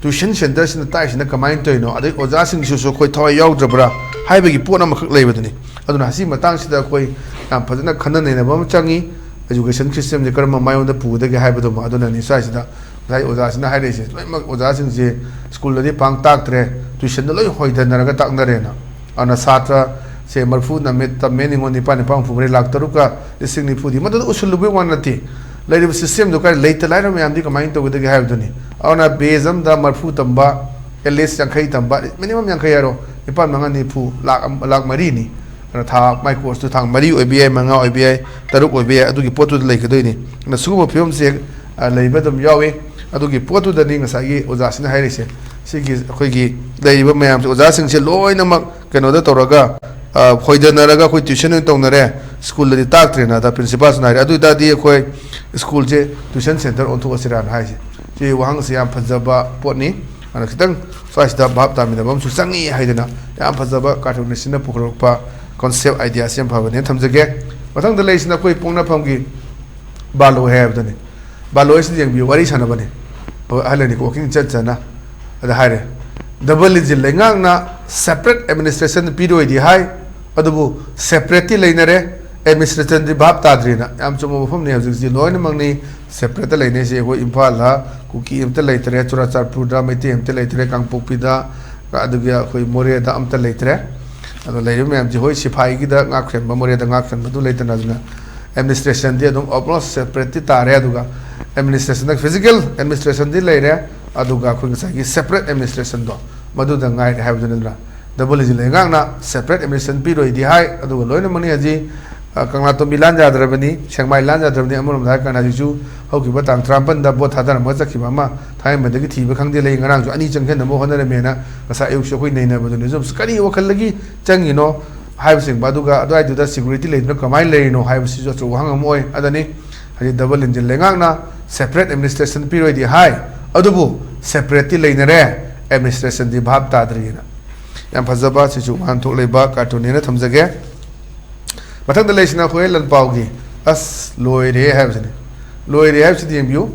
ꯇ꯭ꯌꯨꯁꯟ ꯁꯦꯟꯇꯔꯁꯤꯅ ꯇꯥꯛꯏꯁꯤꯅ ꯀꯃꯥꯏꯅ ꯇꯧꯔꯤꯅꯣ? ꯑꯗꯩ ꯑꯣꯖꯥꯁꯤꯡꯁꯤꯁꯨ ꯑꯩꯈꯣꯏ ꯊꯋꯥꯏ ꯌꯥꯎꯗ꯭ꯔꯕ꯭ꯔꯥ ꯍꯥꯏꯕꯒꯤ ꯄꯣꯠ ꯑꯃꯈꯛ ꯂꯩꯕꯗꯨꯅꯤ꯫ ꯑꯗꯨꯅ ꯁꯤ ꯃꯇꯥꯡꯁꯤꯗ ꯑꯩꯈꯣꯏ ꯌꯥꯝ ꯐꯖꯅ ꯈꯟꯅ ꯅꯩꯅꯕ ꯑꯃ ꯆꯪꯉꯤ꯫ ꯑꯦꯖꯨꯀꯦꯁꯟ ꯁꯤꯁꯇꯦꯝꯁꯦ ꯀꯔꯝꯕ ꯃꯥꯏꯌꯣꯟꯗ ꯄꯨꯒꯗꯒꯦ ꯍꯥꯏꯕꯗꯨꯃ꯫ ꯑꯗꯨꯅꯅꯤ ꯁ꯭ꯋꯥꯏꯁꯤꯗ ꯉꯁꯥꯏ ꯑꯣꯖꯥꯁꯤꯅ ꯍꯥꯏꯔꯛꯏꯁꯦ, ꯂꯣꯏꯅꯃꯛ ꯑꯣꯖꯥꯁꯤꯡꯁꯦ ꯁ꯭ꯀꯨꯜꯗꯗꯤ ꯄꯥꯡ ꯇꯥꯛꯇ꯭ꯔꯦ, ꯇ꯭ꯌꯨꯁꯟꯗ ꯂꯣꯏ ꯍꯣꯏꯊꯅꯔꯒ ꯇꯥꯛꯅꯔꯦꯅ꯫ ꯑꯗꯨꯅ ꯁꯥꯇ꯭ꯔꯁꯦ ꯃꯔꯐꯨ ꯅꯝꯃꯦ, ꯇꯝꯃꯦ, ꯅꯤꯉꯣꯜ ꯅꯤꯄꯥꯜ, ꯅꯤꯄꯥꯜ ꯍꯨꯝꯐꯨ ꯃꯔꯤ, ꯂꯥꯛ ꯇꯔꯨꯛꯀ ꯂꯤꯁꯤꯡ ꯅꯤꯐꯨꯗꯤ꯫ ꯃꯗꯨꯗ ꯎꯁꯤꯜꯂꯨꯕꯒꯤ ꯋꯥ ꯅꯠꯇꯦ꯫ ꯂꯩꯔꯤꯕ ꯁꯤꯁꯇꯦꯝꯗꯨ ꯀꯥꯏ ꯂꯩꯇ ꯂꯥꯏꯔ ꯃꯌꯥꯝꯗꯤ ꯀꯃꯥꯏꯅ ꯇꯧꯒꯗꯒꯦ ꯍꯥꯏꯕꯗꯨꯅꯤ꯫ ꯑꯗꯨꯅ ꯕꯦꯖ ꯑꯃꯗ ꯃꯔꯐꯨ ꯇꯝꯕ, at least ꯌꯥꯡꯈꯩ ꯇꯝꯕ, ꯃꯤꯅꯤꯃꯝ ꯌꯥꯡꯈꯩ ꯍꯥꯏꯔꯣ, ꯅꯤꯄꯥꯜ ꯃꯉꯥ ꯅꯤꯐꯨ, ꯂꯥꯛ ꯑꯃ, ꯂꯥꯛ ꯃꯔꯤꯅꯤ꯫ ꯑꯗꯨꯅ ꯊꯥ, ꯃꯥꯏ ꯀꯣꯔꯁꯇꯨ ꯊꯥ ꯃꯔꯤ ꯑꯣꯏꯕ ꯌꯥꯏ, ꯃꯉꯥ ꯑꯣꯏꯕ ꯌꯥꯏ, ꯇꯔꯨꯛ ꯑꯣꯏꯕ ꯌꯥꯏ, ꯑꯗꯨꯒꯤ ꯄꯣꯠꯇꯨꯗ ꯂꯩꯒꯗꯣꯏꯅꯤ꯫ ꯑꯗꯨꯅ ꯁꯤꯒꯨꯝꯕ ꯐꯤꯕꯝꯁꯦ, ꯑ, ꯂꯩꯕ ꯑꯗꯨꯝ ꯌꯥꯎꯏ꯫ ꯑꯗꯨꯒꯤ ꯄꯣꯠꯇꯨꯗꯅꯤ ꯉꯁꯥꯏꯒꯤ ꯑꯣꯖꯥꯁꯤꯅ ꯍꯥꯏꯔꯤꯁꯦ꯫ ꯁꯤꯒꯤ ꯑꯩꯈꯣꯏꯒꯤ ꯂꯩꯔꯤꯕ ꯃꯌꯥꯝꯁꯦ, ꯑꯣꯖꯥꯁꯤꯡꯁꯦ ꯂꯣꯏꯅꯃꯛ ꯀꯩꯅꯣꯗ ꯇꯧꯔꯒ, ꯑ, ꯍꯣꯏꯗꯅꯔꯒ ꯑꯩꯈꯣꯏ ꯇ꯭ꯌꯨꯁꯟ ꯑꯣꯏꯅ ꯇꯧꯅꯔꯦ, ꯁ꯭ꯀꯨꯜꯗꯗꯤ ꯇꯥꯛꯇ꯭ꯔꯦꯅ ꯑꯗ ꯄ꯭ꯔꯤꯟꯁꯤꯄꯥꯜꯁꯤꯅ ꯍꯥꯏꯔꯦ꯫ ꯑꯗꯨ ꯑꯣꯏ ꯇꯥꯔꯗꯤ ꯑꯩꯈꯣꯏ ꯁ꯭ꯀꯨꯜꯁꯦ ꯇ꯭ꯌꯨꯁꯟ ꯁꯦꯟꯇꯔ ꯑꯣꯟꯊꯣꯛꯑꯁꯤꯔꯥꯅ ꯍꯥꯏꯁꯦ꯫ ꯁꯤ ꯋꯥꯍꯪꯁꯤ ꯌꯥꯝ ꯐꯖꯕ ꯄꯣꯠꯅꯤ꯫ ꯑꯗꯨꯅ ꯈꯤꯇꯪ ꯁ꯭ꯋꯥꯏꯁꯤꯗ ꯚꯥꯞ ꯇꯥꯃꯤꯟꯅꯕ ꯑꯃꯁꯨ ꯆꯪꯉꯤ ꯍꯥꯏꯗꯅ ꯌꯥꯝ ꯐꯖꯕ cartoonistꯁꯤꯅ ꯄꯨꯊꯣꯔꯛꯄ concept, ideaꯁꯤ ꯌꯥꯝ ꯐꯕꯅꯦꯅ ꯊꯝꯖꯒꯦ꯫ ꯃꯊꯪꯗ ꯂꯩꯔꯤꯁꯤꯅ ꯑꯩꯈꯣꯏ ꯄꯣꯛꯅꯐꯝꯒꯤ ꯕꯥꯂꯣ ꯍꯥꯏ ꯍꯥꯏꯕꯗꯨꯅꯤ꯫ ꯕꯥꯂꯣ ꯍꯥꯏꯁꯤꯗꯤ ꯌꯦꯡꯕꯤꯌꯨ, ꯋꯥꯔꯤ ꯁꯥꯟꯅꯕꯅꯤ꯫ ꯑꯍꯜ ꯑꯅꯤ walking ꯆꯠ ꯆꯠꯅ ꯑꯗ ꯍꯥꯏꯔꯦ, "Double Engine ꯂꯩꯉꯥꯛꯅ separate administration ꯄꯤꯔꯣꯏꯗꯤ ꯍꯥꯏ, ꯑꯗꯨꯕꯨ separateꯇꯤ ꯂꯩꯅꯔꯦ, administrationꯗꯤ ꯚꯥꯞ ꯇꯥꯗ꯭ꯔꯤꯅ"꯫ ꯌꯥꯝ ꯆꯨꯝꯕ ꯋꯥꯐꯝꯅꯤ꯫ ꯍꯧꯖꯤꯛꯁꯤ ꯂꯣꯏꯅꯃꯛꯅꯤ separateꯇ ꯂꯩꯅꯩꯁꯦ꯫ ꯑꯩꯈꯣꯏ ꯏꯝꯐꯥꯜꯗ ꯀꯨꯀꯤ ꯑꯝꯇ ꯂꯩꯇ꯭ꯔꯦ, ꯆꯨꯔꯥꯆꯥꯟꯄꯨꯔꯗ ꯃꯩꯇꯩ ꯑꯝꯇ ꯂꯩꯇ꯭ꯔꯦ, ꯀꯥꯡꯄꯣꯛꯄꯤꯗ, ꯑꯗꯨꯒ ꯑꯩꯈꯣꯏ ꯃꯣꯔꯦꯗ ꯑꯝꯇ ꯂꯩꯇ꯭ꯔꯦ꯫ ꯑꯗꯣ ꯂꯩꯔꯤꯕ ꯃꯌꯥꯝꯁꯤ, ꯍꯣꯏ, ꯁꯤꯐꯥꯏꯒꯤꯗ ꯉꯥꯛ ꯁꯦꯟꯕ, ꯃꯣꯔꯦꯗ ꯉꯥꯛ ꯁꯦꯟꯕꯗꯨ ꯂꯩꯇꯅ, ꯑꯗꯨꯅ administrationꯗꯤ ꯑꯗꯨꯝ almost separateꯇꯤ ꯇꯥꯔꯦ꯫ ꯑꯗꯨꯒ administrationꯗ physical administrationꯗꯤ ꯂꯩꯔꯦ, ꯑꯗꯨꯒ ꯑꯩꯈꯣꯏ ꯉꯁꯥꯏꯒꯤ separate administrationꯗꯣ ꯃꯗꯨꯗ ꯉꯥꯏꯔꯦ ꯍꯥꯏꯕꯗꯨꯅꯤꯗꯅ꯫ Double Engine ꯂꯩꯉꯥꯛꯅ separate administration ꯄꯤꯔꯣꯏꯗꯤ ꯍꯥꯏ, ꯑꯗꯨꯒ ꯂꯣꯏꯅꯃꯛꯅꯤ ꯍꯧꯖꯤꯛ, ꯑ, ꯀꯪꯂꯥꯇꯣꯝꯕꯤ ꯂꯥꯟ ꯌꯥꯗ꯭ꯔꯕꯅꯤ, ꯁꯦꯛꯃꯥꯏ ꯂꯥꯟ ꯌꯥꯗ꯭ꯔꯕꯅꯤ꯫ ꯑꯃꯔꯣꯝꯗ ꯍꯥꯏꯔ ꯀꯥꯟꯗ ꯍꯧꯖꯤꯛꯁꯨ ꯍꯧꯈꯤꯕ ꯇꯥꯡ ꯇꯔꯥꯃꯥꯄꯟꯗ ꯚꯣꯠ ꯊꯥꯗꯔꯝꯃꯒ ꯆꯠꯈꯤꯕ ꯑꯃ ꯊꯥꯡꯃꯩꯕꯟꯗꯒꯤ ꯊꯤꯕ ꯈꯪꯗꯦ ꯂꯩ, ꯉꯔꯥꯡꯁꯨ ꯑꯅꯤ ꯆꯪꯁꯤꯟꯅꯕ ꯍꯣꯠꯅꯔꯝꯃꯦꯅ ꯉꯁꯥꯏ ꯑꯌꯨꯛꯁꯨ ꯑꯩꯈꯣꯏ ꯅꯩꯅꯕꯗꯨꯅꯤ꯫ ꯑꯗꯨꯝ ꯀꯔꯤ ꯋꯥꯈꯜꯗꯒꯤ ꯆꯪꯉꯤꯅꯣ ꯍꯥꯏꯕꯁꯤꯡꯕ, ꯑꯗꯨꯒ ꯑꯗꯨꯋꯥꯏꯗꯨꯗ security ꯂꯩꯗꯨꯅ ꯀꯃꯥꯏꯅ ꯂꯩꯔꯤꯅꯣ ꯍꯥꯏꯕꯁꯤꯁꯨ ꯑꯆꯧꯕ ꯋꯥꯍꯪ ꯑꯃ ꯑꯣꯏ꯫ ꯑꯗꯅꯤ ꯍꯧꯖꯤꯛ Double Engine ꯂꯩꯉꯥꯛꯅ separate administration ꯄꯤꯔꯣꯏꯗꯤ ꯍꯥꯏ, ꯑꯗꯨꯕꯨ separateꯇꯤ ꯂꯩꯅꯔꯦ, administrationꯗꯤ ꯚꯥꯞ ꯇꯥꯗ꯭ꯔꯤꯅ꯫ ꯌꯥꯝ ꯐꯖꯕ, ꯁꯤꯁꯨ ꯋꯥꯍꯟꯊꯣꯛ ꯂꯩꯕ cartoonꯅꯦꯅ ꯊꯝꯖꯒꯦ꯫ ꯃꯊꯪꯗ ꯂꯩꯁꯤꯅ ꯑꯩꯈꯣꯏ ꯂꯟꯄꯥꯎꯒꯤ "ꯑꯁ ꯂꯣꯏꯔꯦ" ꯍꯥꯏꯕꯁꯤꯅꯤ꯫ ꯂꯣꯏꯔꯦ ꯍꯥꯏꯕꯁꯤꯗꯤ ꯌꯦꯡꯕꯤꯌꯨ꯫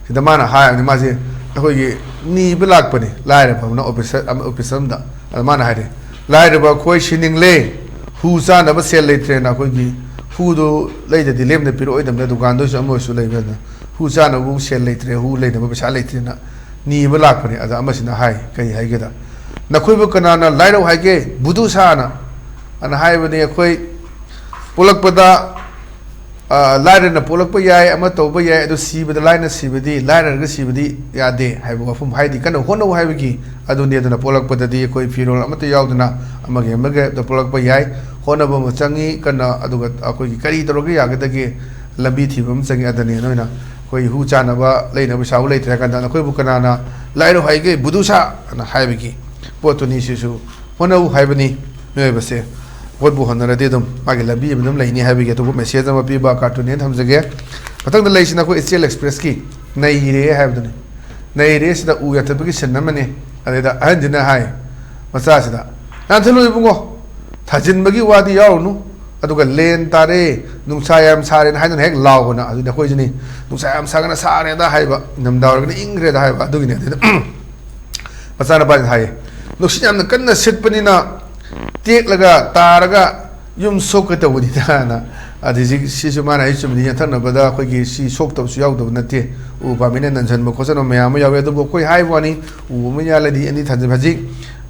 ꯁꯤꯗ ꯃꯥꯅ ꯍꯥꯏꯕꯅꯤ, ꯃꯥꯁꯦ ꯑꯩꯈꯣꯏꯒꯤ ꯅꯤꯕ ꯂꯥꯛꯄꯅꯤ, ꯂꯥꯏꯔꯕ ꯑꯃꯅ officer ꯑꯃ, office ꯑꯃꯗ꯫ ꯑꯗ ꯃꯥꯅ ꯍꯥꯏꯔꯦ, "ꯂꯥꯏꯔꯕ ꯑꯩꯈꯣꯏ ꯁꯤꯅꯤꯡꯂꯦ, ꯍꯨ ꯆꯥꯅꯕ ꯁꯦꯜ ꯂꯩꯇ꯭ꯔꯦꯅ"꯫ ꯑꯩꯈꯣꯏꯒꯤ ꯍꯨꯗꯨ ꯂꯩꯗꯗꯤ ꯂꯦꯝꯅ ꯄꯤꯔꯛꯑꯣꯏꯗꯕꯅꯤꯅ, ꯗꯨꯀꯥꯟꯗ ꯑꯣꯏꯁꯨ ꯑꯃ ꯑꯣꯏꯁꯨ ꯂꯩꯕꯅꯤꯅ, ꯍꯨ ꯆꯥꯅꯕꯕꯨ ꯁꯦꯜ ꯂꯩꯇ꯭ꯔꯦ, ꯍꯨ ꯂꯩꯅꯕ ꯄꯩꯁꯥ ꯂꯩꯇ꯭ꯔꯦꯅ ꯅꯤꯕ ꯂꯥꯛꯄꯅꯤ꯫ ꯑꯗ ꯑꯃꯁꯤꯅ ꯍꯥꯏ, ꯀꯔꯤ ꯍꯥꯏꯒꯦꯗ, "ꯅꯈꯣꯏꯕꯨ ꯀꯅꯥꯅ ꯂꯥꯏꯔꯧ ꯍꯥꯏꯒꯦ, ꯕꯨꯙꯨ ꯁꯥꯅ?" ꯑꯅ ꯍꯥꯏꯕꯅꯤ꯫ ꯑꯩꯈꯣꯏ ꯄꯣꯛꯂꯛꯄꯗ, ꯑ, ꯂꯥꯏꯔꯅ ꯄꯣꯛꯂꯛꯄ ꯌꯥꯏ, ꯑꯃ ꯇꯧꯕ ꯌꯥꯏ, ꯑꯗꯨ ꯁꯤꯕꯗ ꯂꯥꯏꯔꯅ ꯁꯤꯕꯗꯤ, ꯂꯥꯏꯔꯔꯒ ꯁꯤꯕꯗꯤ ꯌꯥꯗꯦ ꯍꯥꯏꯕ ꯋꯥꯐꯝ, ꯍꯥꯏꯗꯤ ꯀꯟꯅ ꯍꯣꯠꯅꯧ ꯍꯥꯏꯕꯒꯤ ꯑꯗꯨꯅꯤ꯫ ꯑꯗꯨꯅ ꯄꯣꯛꯂꯛꯄꯗꯗꯤ ꯑꯩꯈꯣꯏ ꯐꯤꯔꯣꯜ ꯑꯃꯠꯇ ꯌꯥꯎꯗꯅ ꯑꯃꯒꯤ ꯑꯃꯒ ꯄꯣꯛꯂꯛꯄ ꯌꯥꯏ, ꯍꯣꯠꯅꯕ ꯑꯃ ꯆꯪꯉꯤ ꯀꯟꯅ, ꯑꯗꯨꯒ ꯑꯩꯈꯣꯏꯒꯤ ꯀꯔꯤ ꯇꯧꯔꯒ ꯌꯥꯒꯗꯒꯦ, ꯂꯝꯕꯤ ꯊꯤꯕ ꯑꯃ ꯆꯪꯉꯤ꯫ ꯑꯗꯨꯅꯤ ꯅꯣꯏꯅ ꯑꯩꯈꯣꯏ ꯍꯨ ꯆꯥꯅꯕ ꯂꯩꯅꯕ ꯄꯩꯁꯥꯕꯨ ꯂꯩꯇ꯭ꯔꯦ ꯍꯥꯏ ꯀꯥꯟꯗ, "ꯅꯈꯣꯏꯕꯨ ꯀꯅꯥꯅ ꯂꯥꯏꯔꯧ ꯍꯥꯏꯒꯦ, ꯕꯨꯙꯨ ꯁꯥ?" ꯑꯅ ꯍꯥꯏꯕꯒꯤ ꯄꯣꯠꯇꯨꯅꯤ꯫ ꯁꯤꯁꯨ ꯍꯣꯠꯅꯧ ꯍꯥꯏꯕꯅꯤ꯫ ꯃꯤꯑꯣꯏꯕꯁꯦ ꯍꯣꯠꯄꯨ ꯍꯣꯠꯅꯔꯗꯤ ꯑꯗꯨꯝ ꯃꯥꯒꯤ ꯂꯝꯕꯤ ꯑꯃ ꯑꯗꯨꯝ ꯂꯩꯅꯤ ꯍꯥꯏꯕꯒꯤ ꯑꯇꯣꯞꯄ message ꯑꯃ ꯄꯤꯕ cartoonꯅꯦꯅ ꯊꯝꯖꯒꯦ꯫ ꯃꯊꯪꯗ ꯂꯩꯁꯤꯅ ꯑꯩꯈꯣꯏ ꯏꯆꯦꯜ ꯑꯦꯛꯁꯄ꯭ꯔꯦꯁꯀꯤ ꯅꯩꯔꯦ ꯍꯥꯏꯕꯗꯨꯅꯤ꯫ ꯅꯩꯔꯦ ꯁꯤꯗ ꯎ ꯌꯥꯟꯊꯠꯄꯒꯤ ꯁꯤꯟ ꯑꯃꯅꯤ꯫ ꯑꯗꯩꯗ ꯑꯍꯟꯁꯤꯅ ꯍꯥꯏ ꯃꯆꯥꯁꯤꯗ, "ꯌꯥꯟꯊꯠꯂꯨ ꯏꯕꯨꯡꯉꯣ, ꯊꯥꯖꯤꯟꯕꯒꯤ ꯋꯥꯗꯤ ꯌꯥꯎꯔꯨꯅꯨ, ꯑꯗꯨꯒ ꯂꯦꯟ ꯇꯥꯔꯦ, ꯅꯨꯡꯁꯥ ꯌꯥꯝ ꯁꯥꯔꯦꯅ" ꯍꯥꯏꯗꯅ ꯍꯦꯛ ꯂꯥꯎꯕꯅ꯫ ꯑꯗꯨꯗꯤ ꯑꯩꯈꯣꯏꯁꯤꯅꯤ, "ꯅꯨꯡꯁꯥ ꯌꯥꯝ ꯁꯥꯒꯅ ꯁꯥꯔꯦꯗ" ꯍꯥꯏꯕ, ꯅꯤꯡꯊꯝꯊꯥ ꯑꯣꯏꯔꯒꯅ ꯏꯪꯈ꯭ꯔꯦꯗ ꯍꯥꯏꯕ꯫ ꯑꯗꯨꯒꯤꯅꯤ꯫ ꯑꯗꯩꯗ ꯃꯆꯥꯅꯨꯄꯥꯁꯤꯅ ꯍꯥꯏꯌꯦ, "ꯅꯨꯡꯁꯤꯠ ꯌꯥꯝꯅ ꯀꯟꯅ ꯁꯤꯠꯄꯅꯤꯅ ꯇꯦꯛꯂꯒ ꯇꯥꯔꯒ ꯌꯨꯝ ꯁꯣꯛꯀꯦ ꯇꯧꯕꯅꯤꯗꯅ"꯫ ꯑꯗꯩ ꯁꯤꯁꯨ ꯃꯥꯅ ꯍꯥꯏ ꯆꯨꯝꯃꯤꯅꯤ, ꯌꯥꯟꯊꯛꯅꯕꯗ ꯑꯩꯈꯣꯏꯒꯤ ꯁꯤ ꯁꯣꯛꯇꯕꯁꯨ ꯌꯥꯎꯗꯕ ꯅꯠꯇꯦ꯫ ꯎ ꯄꯥꯝꯕꯤꯅ ꯅꯟꯁꯤꯟꯕ ꯈꯣꯠꯆꯟꯕ ꯃꯌꯥꯝ ꯑꯃ ꯌꯥꯎꯋꯦ, ꯑꯗꯨꯕꯨ ꯑꯩꯈꯣꯏ ꯍꯥꯏꯕ ꯋꯥꯅꯤ, ꯎ ꯑꯃ ꯌꯥꯜꯂꯗꯤ ꯑꯅꯤ ꯊꯥꯖꯤꯟ-, ꯍꯧꯖꯤꯛ,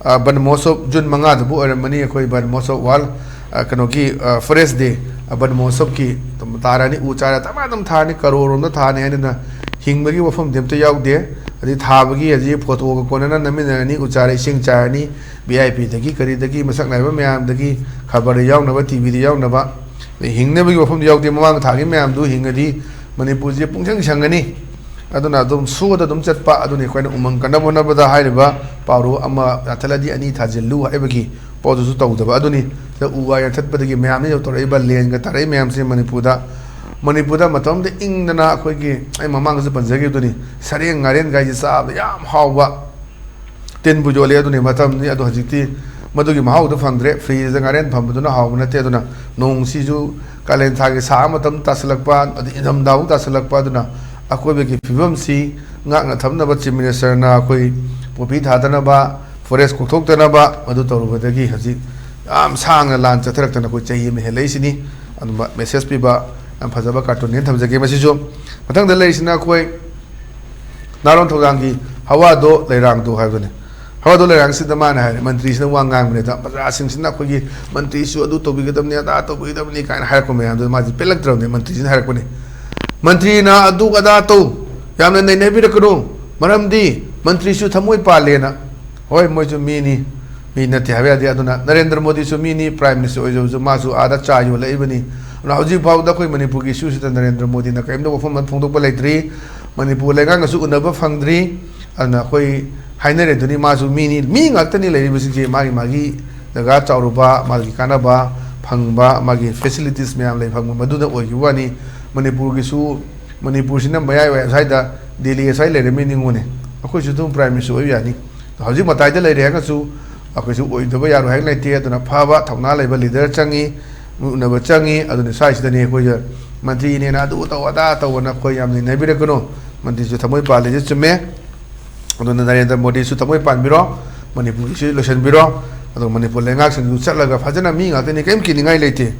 ꯑ, ꯕꯟ ꯃꯍꯣꯠꯁꯣꯞ ꯖꯨꯟ ꯃꯉꯥꯗꯕꯨ ꯑꯣꯏꯔꯝꯃꯅꯤ, ꯑꯩꯈꯣꯏ ꯕꯟ ꯃꯍꯣꯠꯁꯣꯞ ꯋꯥꯔꯜ, ꯑ, ꯀꯩꯅꯣꯒꯤ, ꯑ, ꯐꯣꯔꯦꯁ ꯗꯦ, ꯑ, ꯕꯟ ꯃꯍꯣꯠꯁꯣꯞꯀꯤ ꯑꯗꯨꯝ ꯇꯥꯔꯅꯤ, ꯎ ꯆꯥꯔ ꯇꯞꯅ ꯑꯗꯨꯝ ꯊꯥꯔꯅꯤ, ꯀꯔꯣꯔ ꯔꯣꯝꯗ ꯊꯥꯅꯤ ꯍꯥꯏꯗꯅ ꯍꯤꯡꯕꯒꯤ ꯋꯥꯐꯝꯗꯤ ꯑꯝꯇ ꯌꯥꯎꯗꯦ꯫ ꯑꯗꯩ ꯊꯥꯕꯒꯤ ꯍꯧꯖꯤꯛ ꯐꯣꯇꯣꯒ ꯀꯣꯟꯅꯅ ꯅꯝꯃꯤꯟꯅꯔꯅꯤ, ꯎ ꯆꯥꯔ ꯏꯁꯤꯡ ꯆꯥꯔꯅꯤ, ꯚꯤ ꯑꯥꯏ ꯄꯤꯗꯒꯤ ꯀꯔꯤꯗꯒꯤ ꯃꯁꯛ ꯅꯥꯏꯕ ꯃꯌꯥꯝꯗꯒꯤ ꯈꯕꯔꯗ ꯌꯥꯎꯅꯕ, ꯇꯤ ꯚꯤꯗ ꯌꯥꯎꯅꯕ, ꯑꯗꯩ ꯍꯤꯡꯅꯕꯒꯤ ꯋꯥꯐꯝꯗ ꯌꯥꯎꯗꯦ꯫ ꯃꯃꯥꯡ ꯊꯥꯒꯤ ꯃꯌꯥꯝꯗꯨ ꯍꯤꯡꯉꯗꯤ ꯃꯅꯤꯄꯨꯔꯁꯦ ꯄꯨꯡꯁꯪ ꯁꯪꯒꯅꯤ꯫ ꯑꯗꯨꯅ ꯑꯗꯨꯝ ꯁꯨꯗ ꯑꯗꯨꯝ ꯆꯠꯄ ꯑꯗꯨꯅꯤ꯫ ꯑꯩꯈꯣꯏꯅ ꯎꯃꯪ ꯀꯟꯅꯕ ꯍꯣꯠꯅꯕꯗ ꯍꯥꯏꯔꯤꯕ ꯄꯥꯎꯔꯧ ꯑꯃ ꯌꯥꯟꯊꯠꯂꯗꯤ ꯑꯅꯤ ꯊꯥꯖꯤꯜꯂꯨ ꯍꯥꯏꯕꯒꯤ ꯄꯣꯠꯇꯨꯁꯨ ꯇꯧꯗꯕ ꯑꯗꯨꯅꯤ꯫ ꯁꯤꯗ ꯎ ꯋꯥ ꯌꯥꯟꯊꯠꯄꯗꯒꯤ ꯃꯌꯥꯝꯅ ꯌꯧꯊꯣꯔꯛꯏꯕ ꯂꯦꯟꯒ ꯇꯥꯔꯛꯏ ꯃꯌꯥꯝꯁꯦ ꯃꯅꯤꯄꯨꯔꯗ, ꯃꯅꯤꯄꯨꯔꯗ ꯃꯇꯝ ꯑꯃꯗ ꯏꯪꯗꯅ ꯑꯩꯈꯣꯏꯒꯤ, ꯑꯩ ꯃꯃꯥꯡꯗꯁꯨ ꯄꯟꯖꯈꯤꯕꯗꯨꯅꯤ, ꯁꯔꯦꯡ ꯉꯥꯔꯦꯟꯒꯥꯏꯁꯦ ꯆꯥꯕꯗ ꯌꯥꯝ ꯍꯥꯎꯕ, ꯇꯤꯟꯕꯨ ꯌꯣꯠꯂꯦ ꯑꯗꯨꯅꯤ ꯃꯇꯝꯅꯤ꯫ ꯑꯗꯣ ꯍꯧꯖꯤꯛꯇꯤ ꯃꯗꯨꯒꯤ ꯃꯍꯥꯎꯗꯣ ꯐꯪꯗ꯭ꯔꯦ꯫ ꯐ꯭ꯔꯤꯖꯇ ꯉꯥꯔꯦꯟ ꯊꯝꯕꯗꯨꯅ ꯍꯥꯎꯕ ꯅꯠꯇꯦ꯫ ꯑꯗꯨꯅ ꯅꯣꯡꯁꯤꯁꯨ ꯀꯥꯂꯦꯟ ꯊꯥꯒꯤ ꯁꯥ ꯃꯇꯝ ꯇꯥꯁꯤꯜꯂꯛꯄ, ꯑꯗꯩ ꯏꯪꯊꯝꯊꯥꯕꯨ ꯇꯥꯁꯤꯜꯂꯛꯄ, ꯑꯗꯨꯅ ꯑꯀꯣꯏꯕꯒꯤ ꯐꯤꯕꯝꯁꯤ ꯉꯥꯛꯅ ꯊꯝꯅꯕ ꯆꯤꯐ ꯃꯤꯅꯤꯁꯇꯔꯅ ꯑꯩꯈꯣꯏ ꯄꯣꯄꯤ ꯊꯥꯗꯅꯕ, ꯐꯣꯔꯦꯁ ꯀꯣꯛꯊꯣꯛꯇꯅꯕ ꯃꯗꯨ ꯇꯧꯔꯨꯕꯗꯒꯤ ꯍꯧꯖꯤꯛ ꯌꯥꯝ ꯁꯥꯡꯅ ꯂꯥꯟ ꯆꯠꯊꯔꯛꯇꯅ ꯑꯩꯈꯣꯏ ꯆꯍꯤ ꯑꯃ ꯍꯦꯜꯂꯛꯏꯁꯤꯅꯤ꯫ ꯑꯗꯨꯝꯕ ꯃꯦꯁꯦꯖ ꯄꯤꯕ ꯌꯥꯝ ꯐꯖꯕ ꯀꯥꯔꯇꯨꯟꯅꯦꯅ ꯊꯝꯖꯒꯦ꯫ ꯃꯁꯤꯁꯨ ꯃꯊꯪꯗ ꯂꯩꯔꯤꯁꯤꯅ ꯑꯩꯈꯣꯏ ꯅꯥꯔꯣꯟ ꯊꯧꯖꯥꯡꯒꯤ ꯍꯋꯥꯗꯣ ꯂꯩꯔꯥꯡꯗꯣ ꯍꯥꯏꯕꯗꯨꯅꯤ꯫ ꯍꯋꯥꯗꯣ ꯂꯩꯔꯥꯡꯁꯤꯗ ꯃꯥꯅ ꯍꯥꯏꯔꯦ, ꯃꯟꯇ꯭ꯔꯤꯁꯤꯅ ꯋꯥ ꯉꯥꯡꯕꯅꯦꯗ, ꯄ꯭ꯔꯖꯥꯁꯤꯡꯁꯤꯅ ꯑꯩꯈꯣꯏꯒꯤ ꯃꯟꯇ꯭ꯔꯤꯁꯨ ꯑꯗꯨ ꯇꯧꯕꯤꯒꯗꯕꯅꯤ, ꯑꯗꯥ ꯇꯧꯕꯤꯒꯗꯕꯅꯤ ꯀꯥꯏꯅ ꯍꯥꯏꯔꯛꯄ ꯃꯌꯥꯝꯗꯨ ꯃꯥꯁꯤ ꯄꯦꯜꯂꯛꯇ꯭ꯔꯕꯅꯤ꯫ ꯃꯟꯇ꯭ꯔꯤꯁꯤꯅ ꯍꯥꯏꯔꯛꯄꯅꯤ, "ꯃꯟꯇ꯭ꯔꯤꯅ ꯑꯗꯨ ꯑꯗꯥ ꯇꯧ, ꯌꯥꯝꯅ ꯅꯩꯅꯕꯤꯔꯛꯀꯅꯨ, ꯃꯔꯝꯗꯤ ꯃꯟꯇ꯭ꯔꯤꯁꯨ ꯊꯃꯣꯏ ꯄꯥꯜꯂꯦꯅ"꯫ ꯍꯣꯏ, ꯃꯣꯏꯁꯨ ꯃꯤꯅꯤ, ꯃꯤ ꯅꯠꯇꯦ ꯍꯥꯏꯕ ꯌꯥꯗꯦ꯫ ꯑꯗꯨꯅ ꯅꯔꯦꯟꯗ꯭ꯔ ꯃꯣꯗꯤꯁꯨ ꯃꯤꯅꯤ, ꯄ꯭ꯔꯥꯏꯝ ꯃꯤꯅꯤꯁꯇꯔ ꯑꯣꯏꯖꯕꯁꯨ ꯃꯥꯁꯨ ꯑꯥꯗ ꯆꯥ ꯌꯣꯜꯂꯛꯏꯕꯅꯤ꯫ ꯑꯗꯨꯅ ꯍꯧꯖꯤꯛ ꯐꯥꯎꯗ ꯑꯩꯈꯣꯏ ꯃꯅꯤꯄꯨꯔꯒꯤ ꯏꯁꯨꯁꯤꯗ ꯅꯔꯦꯟꯗ꯭ꯔ ꯃꯣꯗꯤꯅ ꯀꯔꯤꯝꯇ ꯋꯥꯐꯝ ꯑꯃ ꯐꯣꯡꯗꯣꯛꯄ ꯂꯩꯇ꯭ꯔꯤ꯫ ꯃꯅꯤꯄꯨꯔ ꯂꯩꯉꯥꯛꯅꯁꯨ ꯎꯅꯕ ꯐꯪꯗ꯭ꯔꯤ꯫ ꯑꯗꯨꯅ ꯑꯩꯈꯣꯏ ꯍꯥꯏꯅꯔꯦꯗꯨꯅꯤ, ꯃꯥꯁꯨ ꯃꯤꯅꯤ, ꯃꯤ ꯉꯥꯛꯇꯅꯤ ꯂꯩꯔꯤꯕꯁꯤꯡꯁꯦ, ꯃꯥꯒꯤ ꯃꯥꯒꯤ ꯖꯒꯥ ꯆꯥꯎꯔꯨꯕ, ꯃꯥꯒꯤ ꯀꯥꯟꯅꯕ ꯐꯪꯕ, ꯃꯥꯒꯤ ꯐꯦꯁꯤꯂꯤꯇꯤꯁ ꯃꯌꯥꯝ ꯂꯩ ꯐꯪꯕ, ꯃꯗꯨꯅ ꯑꯣꯏꯈꯤꯕ ꯋꯥꯅꯤ꯫ ꯃꯅꯤꯄꯨꯔꯒꯤꯁꯨ ꯃꯅꯤꯄꯨꯔꯁꯤꯅ ꯃꯌꯥꯏ ꯑꯣꯏ, ꯁ꯭ꯋꯥꯏꯗ ꯗꯦꯜꯂꯤ ꯁ꯭ꯋꯥꯏ ꯂꯩꯔꯝꯃꯤ ꯅꯤꯉꯣꯅꯦ꯫ ꯑꯩꯈꯣꯏꯁꯨ ꯑꯗꯨꯝ Prime Minister ꯑꯣꯏꯕ ꯌꯥꯅꯤ꯫ ꯍꯧꯖꯤꯛ ꯃꯇꯥꯏꯗ ꯂꯩꯔꯦ ꯍꯥꯏꯔꯒꯁꯨ ꯑꯩꯈꯣꯏꯁꯨ ꯑꯣꯏꯗꯕ ꯌꯥꯔꯣꯏ ꯍꯥꯏꯕ ꯂꯩꯇꯦ꯫ ꯑꯗꯨꯅ ꯐꯕ ꯊꯧꯅꯥ ꯂꯩꯕ leader ꯆꯪꯉꯤ, ꯎꯅꯕ ꯆꯪꯉꯤ꯫ ꯑꯗꯨꯅ ꯁ꯭ꯋꯥꯏꯁꯤꯗꯅꯤ ꯑꯩꯈꯣꯏꯁꯨ ꯃꯟꯇ꯭ꯔꯤꯅꯦꯅ ꯑꯗꯨ ꯇꯧ ꯑꯗꯥ ꯇꯧꯕꯅ ꯑꯩꯈꯣꯏ ꯌꯥꯝ ꯅꯩꯅꯕꯤꯔꯛꯀꯅꯨ꯫ ꯃꯟꯇ꯭ꯔꯤꯁꯨ ꯊꯃꯣꯏ ꯄꯥꯜꯂꯤꯁꯦ ꯆꯨꯝꯃꯦ꯫ ꯑꯗꯨꯅ ꯅꯔꯦꯟꯗ꯭ꯔ ꯃꯣꯗꯤꯁꯨ ꯊꯃꯣꯏ ꯄꯥꯟꯕꯤꯔꯣ, ꯃꯅꯤꯄꯨꯔꯒꯤꯁꯨ ꯂꯣꯏꯁꯤꯟꯕꯤꯔꯣ꯫ ꯑꯗꯨꯒ ꯃꯅꯤꯄꯨꯔ ꯂꯩꯉꯥꯛꯁꯤꯡꯗꯨ ꯆꯠꯂꯒ ꯐꯖꯅ ꯃꯤ ꯉꯥꯛꯇꯅꯤ, ꯀꯔꯤꯝ ꯀꯤꯅꯤꯡꯉꯥꯏ ꯂꯩꯇꯦ꯫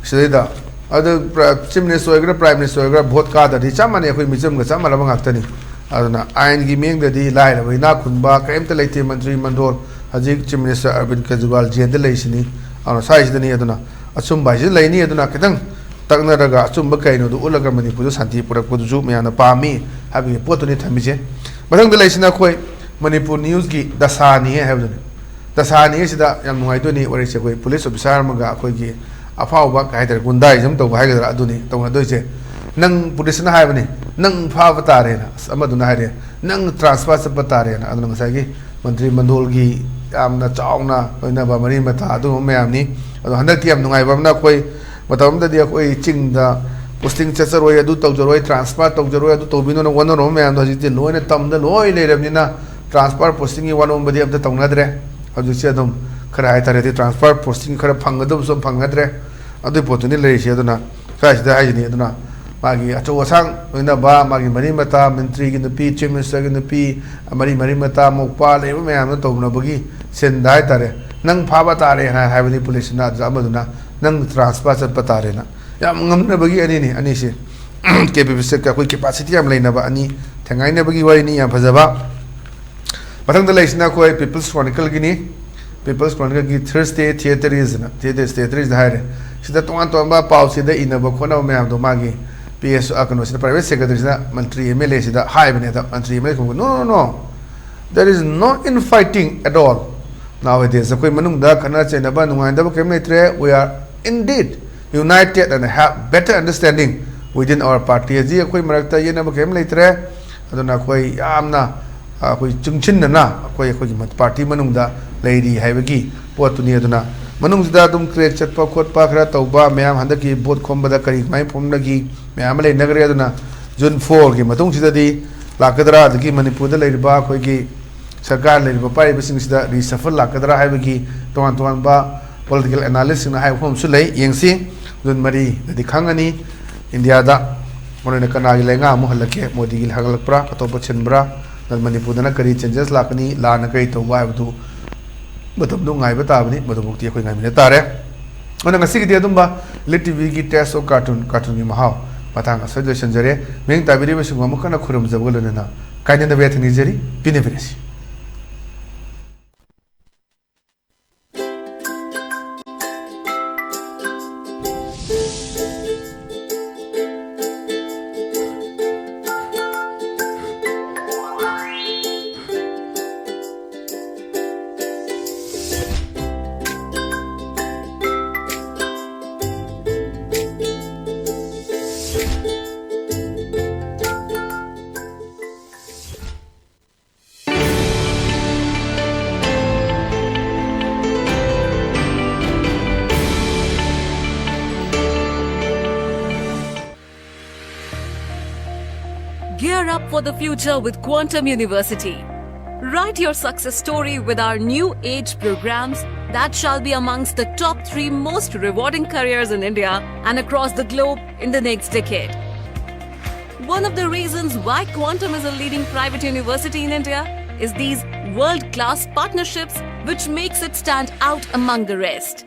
ꯁꯤꯗꯩꯗ ꯑꯗꯨ Chief Minister ꯑꯣꯏꯒꯦꯔꯥ, Prime Minister ꯑꯣꯏꯒꯦꯔꯥ, vote ꯀꯥꯗ꯭ꯔꯗꯤ ꯆꯞ ꯃꯥꯟꯅꯩ, ꯑꯩꯈꯣꯏ ꯃꯤꯆꯝꯒ ꯆꯞ ꯃꯥꯟꯅꯕ ꯉꯥꯛꯇꯅꯤ꯫ ꯑꯗꯨꯅ ꯑꯥꯏꯟꯒꯤ ꯃꯤꯠꯌꯦꯡꯗꯗꯤ ꯂꯥꯏꯔꯕ ꯏꯅꯥꯛ ꯈꯨꯟꯕ ꯀꯔꯤꯝꯇ ꯂꯩꯇꯦ꯫ ꯃꯟꯇ꯭ꯔꯤ ꯃꯟꯗꯣꯜ ꯍꯧꯖꯤꯛ Chief Minister Arvind Kejriwal ꯖꯦꯜꯗ ꯂꯩꯁꯤꯅꯤ꯫ ꯑꯗꯨꯅ ꯁ꯭ꯋꯥꯏꯁꯤꯗꯅꯤ꯫ ꯑꯗꯨꯅ ꯑꯆꯨꯝꯕ ꯍꯥꯏꯁꯤ ꯂꯩꯅꯤ꯫ ꯑꯗꯨꯅ ꯈꯤꯇꯪ ꯇꯛꯅꯔꯒ ꯑꯆꯨꯝꯕ ꯀꯩꯅꯣꯗꯨ ꯎꯠꯂꯒ ꯃꯅꯤꯄꯨꯔꯗ ꯁꯥꯟꯇꯤ ꯄꯨꯔꯛꯄꯗꯨꯁꯨ ꯃꯌꯥꯝꯅ ꯄꯥꯝꯃꯤ ꯍꯥꯏꯕꯒꯤ ꯄꯣꯠꯇꯨꯅꯤ ꯊꯝꯃꯤꯁꯦ꯫ ꯃꯊꯪꯗ ꯂꯩꯁꯤꯅ ꯑꯩꯈꯣꯏ ꯃꯅꯤꯄꯨꯔ newsꯀꯤ ꯗꯁꯥꯅꯤ ꯍꯥꯏꯕꯗꯨꯅꯤ꯫ ꯗꯁꯥꯅꯤ ꯁꯤꯗ ꯌꯥꯝ ꯅꯨꯡꯉꯥꯏꯗꯣꯏꯅꯤ ꯋꯥꯔꯤꯁꯦ꯫ ꯑꯩꯈꯣꯏ police officer ꯑꯃꯒ ꯑꯩꯈꯣꯏꯒꯤ ꯑꯐꯥꯎꯕ ꯀꯩ ꯍꯥꯏꯇꯥꯔꯦ, ꯒꯨꯟꯗꯥꯏꯖꯝ ꯇꯧꯕ ꯍꯥꯏꯒꯗ꯭ꯔꯥ, ꯑꯗꯨꯅꯤ ꯇꯧꯅꯗꯣꯏꯁꯦ꯫ ꯅꯪ policeꯅ ꯍꯥꯏꯕꯅꯤ, "ꯅꯪ ꯐꯥꯕ ꯇꯥꯔꯦꯅ"꯫ ꯑꯁ, ꯑꯃꯗꯨꯅ ꯍꯥꯏꯔꯦ, "ꯅꯪ transfer ꯆꯠꯄ ꯇꯥꯔꯦꯅ"꯫ ꯑꯗꯨꯅ ꯉꯁꯥꯏꯒꯤ ꯃꯟꯇ꯭ꯔꯤ ꯃꯟꯗꯣꯜꯒꯤ ꯌꯥꯝꯅ ꯆꯥꯎꯅ ꯂꯣꯏꯅꯕ ꯃꯔꯤ ꯃꯇꯥ ꯑꯗꯨꯒꯨꯝꯕ ꯃꯌꯥꯝꯅꯤ꯫ ꯑꯗꯣ ꯍꯟꯗꯛꯇꯤ ꯌꯥꯝ ꯅꯨꯡꯉꯥꯏꯕ ꯑꯃꯅ, ꯑꯩꯈꯣꯏ ꯃꯇꯝ ꯑꯃꯗꯗꯤ ꯑꯩꯈꯣꯏ ꯆꯤꯡꯗ posting ꯆꯠꯆꯔꯣꯏ, ꯑꯗꯨ ꯇꯧꯖꯔꯣꯏ, transfer ꯇꯧꯖꯔꯣꯏ, ꯑꯗꯨ ꯇꯧꯕꯤꯅꯣꯅ ꯋꯥꯅꯔꯝꯕ ꯃꯌꯥꯝꯗꯣ ꯍꯧꯖꯤꯛꯇꯤ ꯂꯣꯏꯅ ꯇꯝꯗ ꯂꯣꯏ ꯂꯩꯔꯕꯅꯤꯅ transfer postingꯒꯤ ꯋꯥꯅꯣꯝꯕꯗꯤ ꯑꯝꯇ ꯇꯧꯅꯗ꯭ꯔꯦ꯫ ꯍꯧꯖꯤꯛꯁꯦ ꯑꯗꯨꯝ ꯈꯔ ꯍꯥꯏꯇꯥꯔꯗꯤ transfer posting ꯈꯔ ꯐꯪꯒꯗꯕꯁꯨ ꯐꯪꯅꯗ꯭ꯔꯦ꯫ ꯑꯗꯨꯒꯤ ꯄꯣꯠꯇꯨꯅꯤ ꯂꯩꯔꯤꯁꯦ꯫ ꯑꯗꯨꯅ ꯁ꯭ꯋꯥꯏꯁꯤꯗ ꯍꯥꯏꯁꯤꯅꯤ꯫ ꯑꯗꯨꯅ ꯃꯥꯒꯤ ꯑꯆꯧ ꯑꯁꯥꯡ ꯂꯣꯏꯅꯕ, ꯃꯥꯒꯤ ꯃꯔꯤ ꯃꯇꯥ, ꯃꯟꯇ꯭ꯔꯤꯒꯤ ꯅꯨꯄꯤ, Chief Ministerꯒꯤ ꯅꯨꯄꯤ, ꯃꯔꯤ, ꯃꯔꯤ ꯃꯇꯥ, ꯃꯧꯄ꯭ꯋꯥ ꯂꯩꯕ ꯃꯌꯥꯝꯗꯣ ꯇꯧꯅꯕꯒꯤ ꯁꯤꯟꯗ ꯍꯥꯏꯇꯥꯔꯦ꯫ "ꯅꯪ ꯐꯥꯕ ꯇꯥꯔꯦ" ꯍꯥꯏ-, ꯍꯥꯏꯕꯅꯤ policeꯅ꯫ ꯑꯗꯨꯗ ꯑꯃꯗꯨꯅ "ꯅꯪ transfer ꯆꯠꯄ ꯇꯥꯔꯦꯅ"꯫ ꯌꯥꯝ ꯉꯝꯅꯕꯒꯤ ꯑꯅꯤꯅꯤ, ꯑꯅꯤꯁꯦ꯫ ꯀꯦ ꯄꯤ ꯄꯤ ꯁꯤ ꯑꯩꯈꯣꯏ capacity ꯌꯥꯝ ꯂꯩꯅꯕ ꯑꯅꯤ ꯊꯦꯡꯒꯥꯏꯅꯕꯒꯤ ꯋꯥꯔꯤꯅꯤ, ꯌꯥꯝ ꯐꯖꯕ꯫ ꯃꯊꯪꯗ ꯂꯩꯔꯤꯁꯤꯅ ꯑꯩꯈꯣꯏ People's Chronicleꯒꯤꯅꯤ꯫ People's Chronicleꯒꯤ Thursday Theatersꯅ, Thursday Theatersꯗ ꯍꯥꯏꯔꯦ꯫ ꯁꯤꯗ ꯇꯣꯉꯥꯟ ꯇꯣꯉꯥꯟꯕ ꯄꯥꯎꯁꯤꯗ ꯏꯅꯕ ꯈꯣꯠꯅꯕ ꯃꯌꯥꯝꯗꯣ ꯃꯥꯒꯤ P S, ꯑ, ꯀꯩꯅꯣꯁꯤꯅ, private secretaryꯁꯤꯅ ꯃꯟꯇ꯭ꯔꯤ M L Aꯁꯤꯗ ꯍꯥꯏꯕꯅꯦ꯫ ꯑꯗ ꯃꯟꯇ꯭ꯔꯤ M L A ꯈꯨꯝꯕ, "No, no, no, there is no infighting at all nowadays꯫ ꯑꯩꯈꯣꯏ ꯃꯅꯨꯡꯗ ꯈꯠꯅ ꯆꯩꯅꯕ, ꯅꯨꯡꯉꯥꯏꯅꯗꯕ ꯀꯔꯤꯝ ꯂꯩꯇ꯭ꯔꯦ꯫ We are indeed united and have better understanding within our party꯫ ꯍꯧꯖꯤꯛ ꯑꯩꯈꯣꯏ ꯃꯔꯛꯇ ꯌꯦꯠꯅꯕ ꯀꯔꯤꯝ ꯂꯩꯇ꯭ꯔꯦ꯫ ꯑꯗꯨꯅ ꯑꯩꯈꯣꯏ ꯌꯥꯝꯅ, ꯑꯩꯈꯣꯏ ꯆꯨꯡꯁꯤꯟꯅꯅ ꯑꯩꯈꯣꯏ, ꯑꯩꯈꯣꯏꯒꯤ ꯃ-, party ꯃꯅꯨꯡꯗ ꯂꯩꯔꯤ ꯍꯥꯏꯕꯒꯤ ꯄꯣꯠꯇꯨꯅꯤ꯫ ꯑꯗꯨꯅ ꯃꯅꯨꯡꯁꯤꯗ ꯑꯗꯨꯝ crack ꯆꯠꯄ ꯈꯣꯠꯄ ꯈꯔ ꯇꯧꯕ ꯃꯌꯥꯝ, ꯍꯟꯗꯛꯀꯤ vote ꯈꯣꯝꯕꯗ ꯀꯔꯤ ꯀꯃꯥꯏꯅ ꯐꯣꯡꯅꯈꯤ ꯃꯌꯥꯝ ꯑꯃ ꯂꯩꯅꯈ꯭ꯔꯦ꯫ ꯑꯗꯨꯅ ꯖꯨꯟ ꯐꯣꯔꯒꯤ ꯃꯇꯨꯡꯁꯤꯗꯗꯤ ꯂꯥꯛꯀꯗ꯭ꯔꯥ, ꯑꯗꯒꯤ ꯃꯅꯤꯄꯨꯔꯗ ꯂꯩꯔꯤꯕ ꯑꯩꯈꯣꯏꯒꯤ ꯁꯔꯀꯥꯔ ꯂꯩꯔꯤꯕ ꯄꯥꯏꯔꯤꯕꯁꯤꯡꯁꯤꯗ ꯔꯤꯁꯐꯜ ꯂꯥꯛꯀꯗ꯭ꯔꯥ ꯍꯥꯏꯕꯒꯤ ꯇꯣꯉꯥꯟ ꯇꯣꯉꯥꯟꯕ ꯄꯣꯂꯤꯇꯤꯀꯦꯜ ꯑꯦꯅꯥꯂꯤꯁꯁꯤꯡꯅ ꯍꯥꯏꯕ ꯃꯐꯝ ꯑꯃꯁꯨ ꯂꯩ꯫ ꯌꯦꯡꯁꯤ, ꯖꯨꯟ ꯃꯔꯤꯗꯗꯤ ꯈꯪꯉꯅꯤ꯫ ꯏꯟꯗꯤꯌꯥꯗ ꯃꯔꯨꯑꯣꯏꯅ ꯀꯅꯥꯒꯤ ꯂꯩꯉꯥꯛ ꯑꯃꯨꯛ ꯍꯜꯂꯛꯀꯦ, ꯃꯣꯗꯤꯒꯤ ꯍꯜꯂꯛꯄ꯭ꯔꯥ, ꯑꯇꯣꯞꯄ ꯁꯤꯟꯕ꯭ꯔꯥ, ꯅꯠꯇ꯭ꯔꯒ ꯃꯅꯤꯄꯨꯔꯗꯅ ꯀꯔꯤ ꯆꯦꯟꯖꯦꯁ ꯂꯥꯛꯀꯅꯤ, ꯂꯥꯟꯅ ꯀꯔꯤ ꯇꯧꯕ ꯍꯥꯏꯕꯗꯨ ꯃꯇꯝꯗꯨ ꯉꯥꯏꯕ ꯇꯥꯕꯅꯤ꯫ ꯃꯗꯨꯐꯥꯎꯗꯤ ꯑꯩꯈꯣꯏ ꯉꯥꯏꯃꯤꯟꯅ ꯇꯥꯔꯦ꯫ ꯑꯗꯨꯅ ꯉꯁꯤꯒꯤꯗꯤ ꯑꯗꯨꯝꯕ ꯏꯂꯤꯠ ꯇꯤꯚꯤꯒꯤ ꯇꯦꯁ ꯑꯣꯐ ꯀꯥꯔꯇꯨꯟ, ꯀꯥꯔꯇꯨꯟꯒꯤ ꯃꯍꯥꯎ ꯃꯇꯥꯡ ꯑꯁꯤꯗ ꯂꯣꯏꯁꯤꯟꯖꯔꯦ꯫ ꯃꯤꯠꯌꯦꯡ ꯇꯥꯕꯤꯔꯤꯕꯁꯤꯡꯕꯨ ꯑꯃꯨꯛ ꯍꯟꯅ ꯈꯨꯔꯨꯝꯖꯕꯒ ꯂꯣꯏꯅꯅ ꯀꯥꯏꯅꯗꯕ ꯌꯥꯊꯪ ꯅꯤꯖꯔꯤ꯫ ꯄꯤꯅꯕꯤꯔꯁꯤ꯫ Gear up for the future with Quantum University. Write your success story with our new age programs that shall be amongst the top three most rewarding careers in India and across the globe in the next decade. One of the reasons why Quantum is a leading private university in India is these world class partnerships, which makes it stand out among the rest.